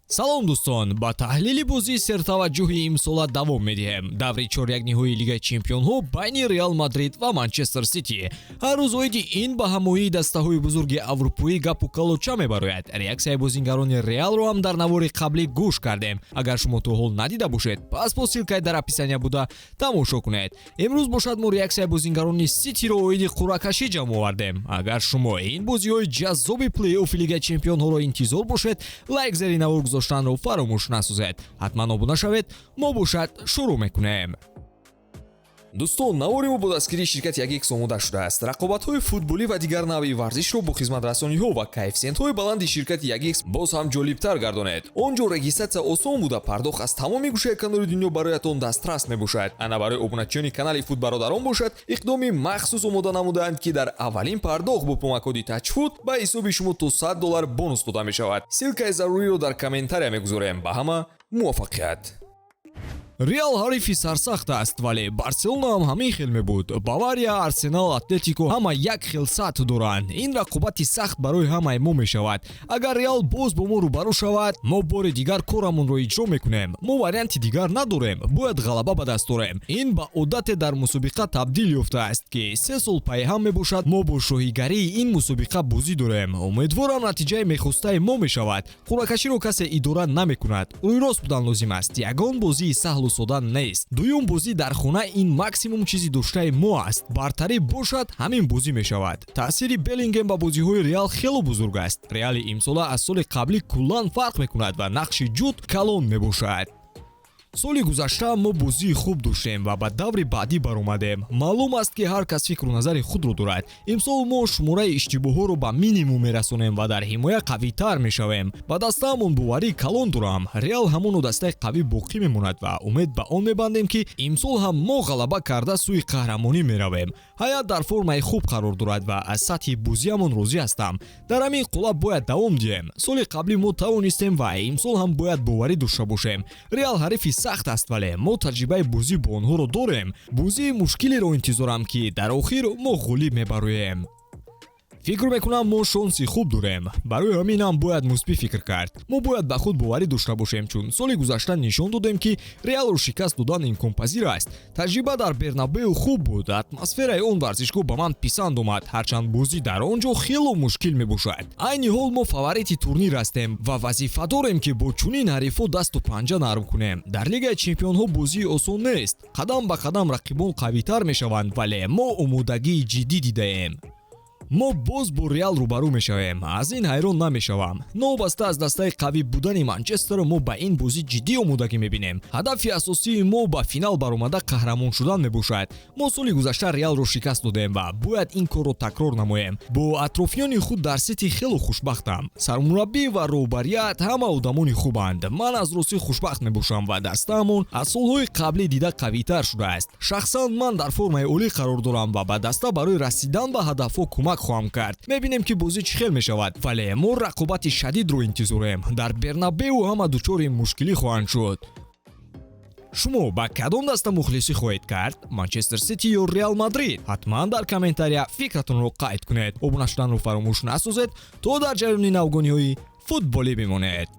Салом, дӯстон! Ба таҳлили бозии сертаваҷҷӯҳи имсола давом медиҳем. Даври чорякниҳоии Лигаи чемпионҳо байни Реал Мадрид ва Манчестер Сити. Ҳар рӯз оиди ин ба ҳамоии дастаҳои бузурги аврупоӣ гапу калоча мебарояд. Реаксияи бозингарони Реалро ҳам дар навори қаблӣ гӯш кардем. Агар шумо то ҳол надида бошед, пас бо ссылка и дар описания буда тамошо кунед. Имрӯз бошад, мо реаксияи бозингарони Ситиро оиди қуръакашӣ ҷамъ овардем. Агар шумо ин бозиҳои ҷаззоби плей-оффи Лигаи чемпионҳоро интизор бошед, лайк зери навор гузоштанро фаромӯш насозед, ҳатман обуна шавед. Мо бошад, шурӯъ мекунем. Дӯстон, навори мо бо дастгирии ширкати Ягикс омода шудааст. Рақобатҳои футболӣ ва дигар навъи варзишро бо хизматрасониҳо ва коэффисиентҳои баланди ширкати Ягикс боз ҳам ҷолибтар гардонед. Он ҷо регистрация осон буда, пардохт аз тамоми гӯшаи канори дунё бароятон дастрас мебошад. Ана, барои обуначиёни канали Футбародарон бошад, иқдоми махсус омода намудаанд, ки дар аввалин пардохт бо промокоди Тачфут ба ҳисоби шумо то 100 доллар бонус дода мешавад. Ссылка и заруриро дар комментария мегузорем. Ба ҳама муваффақият! Реал ҳарифи сарсахт аст, вале Барселона ҳам ҳамин хел мебуд. Бавария, Арсенал, Атлетико ҳама як хел сатҳ доранд. Ин рақобати сахт барои ҳамаи мо мешавад. Агар Реал боз бо мо рӯбарӯ шавад, мо бори дигар корамонро иҷро мекунем. Мо варианти дигар надорем, бояд ғалаба ба даст орем. Ин ба одате дар мусобиқа табдил ёфтааст, ки 3 сол пайҳам мебошад, мо бо шоҳигарии ин мусобиқа бозӣ дорем. Умедворам, натиҷаи мехостаи мо мешавад. Қуръакаширо касе идора намекунад. Рӯйрост будан лозим аст, ягон бозии саҳлу сода нест. Дуюм бозӣ дар хона ин максимум чизи доштаи мо аст. Бартарӣ бошад, ҳамин бозӣ мешавад. Таъсири Беллингем ба бозиҳои Реал хело бузург аст. Реали имсола аз соли қаблӣ куллан фарқ мекунад ва нақши Ҷуд калон мебошад. Соли гузашта мо бозии хуб доштем ва ба даври баъдӣ баромадем. Маълум аст, ки ҳар кас фикру назари худро дорад. Имсол мо шумораи иштибоҳҳоро ба минимум мерасонем ва дар ҳимоя қавитар мешавем. Ба дастаамон боварии калон дорам. Реал ҳамоно дастаи қавӣ боқӣ мемонад ва умед ба он мебандем, ки имсол ҳам мо ғалаба карда, сӯи қаҳрамонӣ меравем. Ҳайат дар формаи хуб қарор дорад ва аз сатҳи бозиамон розӣ ҳастам. Дар ҳамин қолаб бояд давом диҳем. Соли қаблӣ мо тавонистем ва имсол ҳам бояд боварӣ дошта бошем. Реал ҳарифи сахт аст, вале мо таҷрибаи бозӣ бо онҳоро дорем. Бозии мушкилеро интизорам, ки дар охир мо ғолиб мебароем. Фикр мекунам, мо шонси хуб дорем. Барои ҳамин ҳам бояд мусбӣ фикр кард. Мо бояд ба худ боварӣ дошта бошем, чун соли гузашта нишон додем, ки Реалро шикаст додан имконпазир аст. Таҷриба дар Бернабеу хуб буд. Атмосфераи он варзишгоҳ ба ман писанд омад, ҳарчанд бозӣ дар он ҷо хело мушкил мебошад. Айни ҳол мо фаворити турнир ҳастем ва вазифа дорем, ки бо чунин ҳарифҳо дасту панҷа нарм кунем. Дар Лигаи чемпионҳо бозии осон нест. Қадам ба қадам рақибон қавитар мешаванд, вале мо омодагии ҷиддӣ дидаем. Мо боз бо Реал рӯбарӯ мешавем, аз ин ҳайрон намешавам. Новобаста аз дастаи қавӣ будани Манчестер, мо ба ин бозӣ ҷиддӣ омодагӣ мебинем. Ҳадафи асосии мо ба финал баромада, қаҳрамон шудан мебошад. Мо соли гузашта Реалро шикаст додем ва бояд ин корро такрор намоем. Бо атрофиёни худ дар Сити хело хушбахтам. Сармураббӣ ва роҳбарият ҳама одамони хубанд. Ман аз ростӣ хушбахт мебошам ва дастаамон аз солҳои қаблӣ дида қавитар шудааст. Шахсан ман дар формаи олӣ қарор дорам ва ба даста барои расидан ба ҳадафҳо кӯмак хоҳам кард. Мебинем, ки бозӣ чӣ хел мешавад, вале мо рақобати шадидро интизорем. Дар Бернабеу ҳама дучори мушкилӣ хоҳанд шуд. Шумо ба кадом даста мухлисӣ хоҳед кард, Манчестер Сити ё Реал Мадрид? Ҳатман дар комментария фикратонро қайд кунед. Обуна шуданро фаромӯш насозед, то дар ҷараёни навгониҳои футболӣ бимонед.